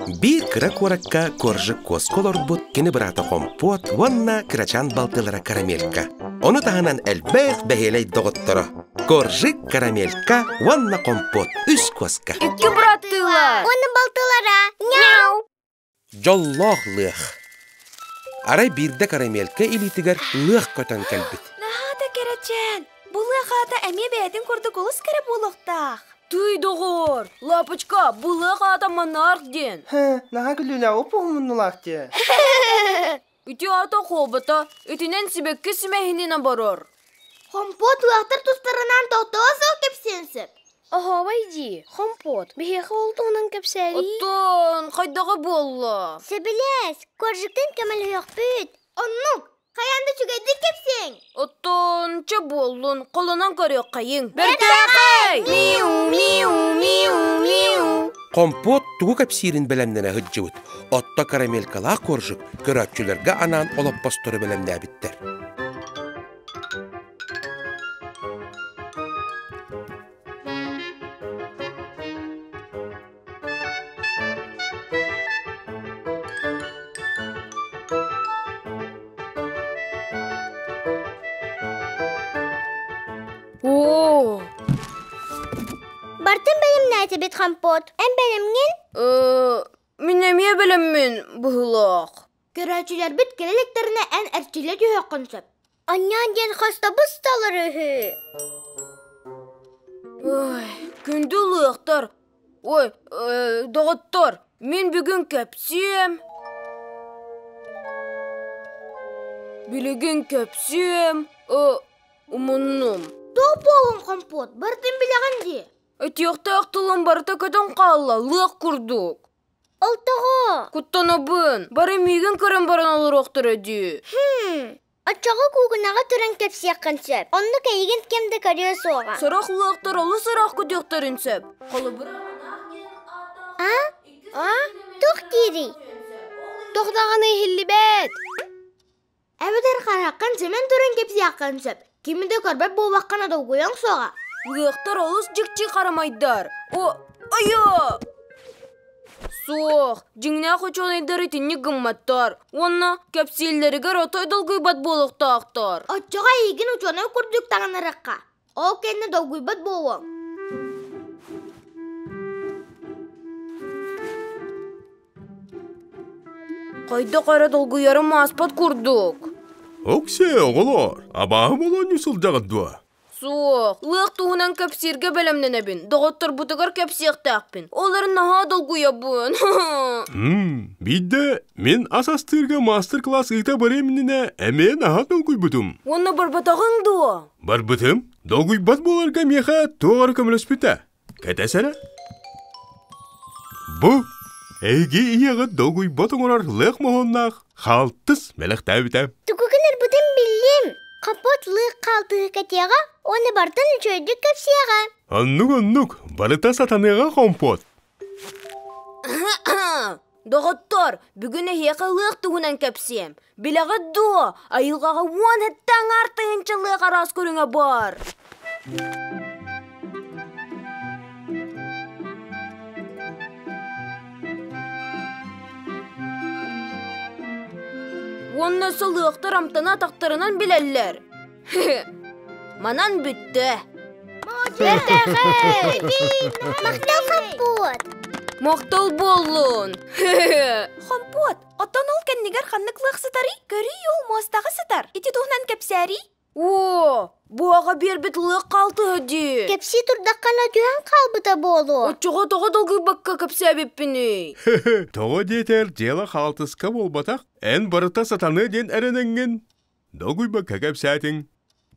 Биир кыра куоракка Коржик куоска олорбут кини быраата Хомпуот уонна кырачаан балтылара Карамелька. Ону таһынан элбэх бэһиэлэй доҕотторо Коржик, Карамелька уонна Хомпуот үс куоска. Икки быраттыылар. Уонна балтылара. Мяу! Дьоллоох лыах. Арай биирдэ Карамелька илиитигэр лыах көтөн кэлбит. Наһаа да кэрэчээн! Бу лыах аата эмиэ бэйэтин курдук олус кэрэ буолуохтаах. Тый доҕоор, Лапочка, бу лыах аата монарх диэн. Хэ, наһаа күлүүлээх уп-уһумуннулаах диэ. Ити аата хообото, итинэн сибэкки симэһинин оборор. Хомпуот лыахтар тустарынан тохтоо суох кэпсиэн сөп. Оһообай дии, хомпуот, биһиэхэ ол туһунан кэпсээриий. Оттон хайдаҕа буолла? Сөбүлэс, коржиктан көмөлөһүөхпүт. Оннук, хайаан да үчүгэйдик кэпсиэҥ. Оттон чэ буоллун, холонон көрүөххэйиҥ. Бэртээхэй! Миу, миу, миу, миу. Хомпуот тугу кэпсиирин бэлэмнэнэ сылдьыбыт. Отто карамелькалаах коржик көрөөччүлэргэ анаан олоппостору бэлэмнээбиттэр. Оо! Бартын бэлэмнээтибит компот. Эн бэлэмҥин? Мин эмиэ бэлэммин быһыылаах. Көрөөччүлэрбит кэлэ иликтэринэ эн эрчиллэ түһүөххүн сөп. Анньаан диэн хостобус талар үһү. Ой, күндү ылыахтар. Ой, доҕоттор, мин бүгүн кэпсиэм. Билигин кэпсиэм. Умуннум. Туох буолуҥ компот, барытын билэҕин дии. Этиэхтээх тылым барыта көтөн хаалла, лыах курдук. Ол тоҕо? Куттанабын. Бары миигин көрөн баран олоруохтара дии. Хм, оччоҕо куукунаҕа туран кэпсиэххин сөп. Оннук эйигин ким да көрүө суоҕа. Сорох лыахтар олус ыраах көтүөхтэрин сөп. Холобура, А? А? Туох диирий? Туох даҕаны иһиллибэт. Эбэтэр хараххын симэн туран кэпсиэххин сөп. Кими да көрбөт буоллаххына долгуйуоҥ суоҕа. Лыахтар олус дьикти харамайдар. О, айа! Суох, дьиҥнээх учуонайдар итинник гымматтар. Уонна кэпсииллэригэр отой долгуйбат буолуохтаахтар. Оччоҕо эйигин учуонай курдук таҥнарыахха. Ол кэннэ долгуйбат буолуоҥ. Хайдах эрэ долгуйарым ааспат курдук. Оксе, оҕолоор, абааһы болонньу сылдьаҕыт дуо? Суох, лыах туһунан кэпсииргэ бэлэмнэнэбин. Доҕотторбутугар кэпсиэхтээхпин. Ол эрэн наһаа долгуйабын. Биирдэ мин ас астыырга мастер-класс ыыта барыам иннинэ эмиэ наһаа долгуйбутум. Уонна барбатаҕыҥ дуо? Барбытым. Долгуйбат буоларга миэхэ туох эрэ көмөлөспүтэ. Кэтэс эрэ. Бу эһиги ийэҕит долгуйбат оҥорор лыах моһуоннаах хаалтыс бэлэхтээбитэ. Тугу гынарбытын биллим. Хаппыт лыах хаалтыһы кэтиэҕэ уонна бартан үчүгэйдик кэпсиэҕэ. Оннук-оннук, барыта сатаныаҕа хомпуот. Доҕоттор, бүгүн эһиэхэ лыах туһунан кэпсиэм. Билэҕит дуо, айылҕаҕа 17 аҥаар тыһыынча лыах араас көрүҥэ баар. Уонна өссө лыахтар амтана атахтарынан билэллэр. Манан бүттэ. Бэртээхэй! Махтал хомпуот! Махтал буоллун! Хомпуот, оттон ол кэннигэр ханнык лыах сытарый? Көрүй ол муостаҕа сытар. Ити туһунан кэпсээриий. Оо, буоҕа биэрбит лыах хаалтыһа дии. Кэпсии турдаххына түһэн хаалбыта буолуо. Оччоҕо тоҕо долгуйбакка кэпсээбиппиний? Тоҕо диэтэр дьыала хаалтыска буолбатах, эн барыта сатаныа диэн эрэнэҥҥин. Долгуйбакка кэпсээтиҥ.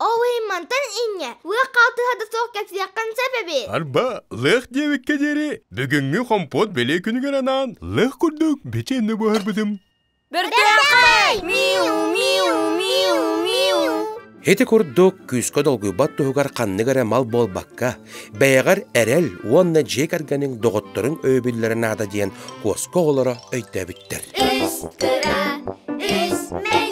Ол иһин мантан инньэ лыах хаалтыһа да суох кэпсиэххин сөп эбит. Арба, лыах диэбиккэ диэри бүгүҥҥү хомпуот бэлиэ күнүгэр анаан лыах курдук бичиэннэ буһарбытым. Бэртээхэй! Миу, миу, миу, миу. Ити курдук күүскэ долгуйбат туһугар ханнык эрэ мал буолбакка, бэйэҕэр эрэл уонна дьиэ кэргэниҥ доҕотторуҥ өйөбүллэрэ наада диэн куоска оҕолоро өйдөөбүттэр. Үс кыра, үс мэҥ.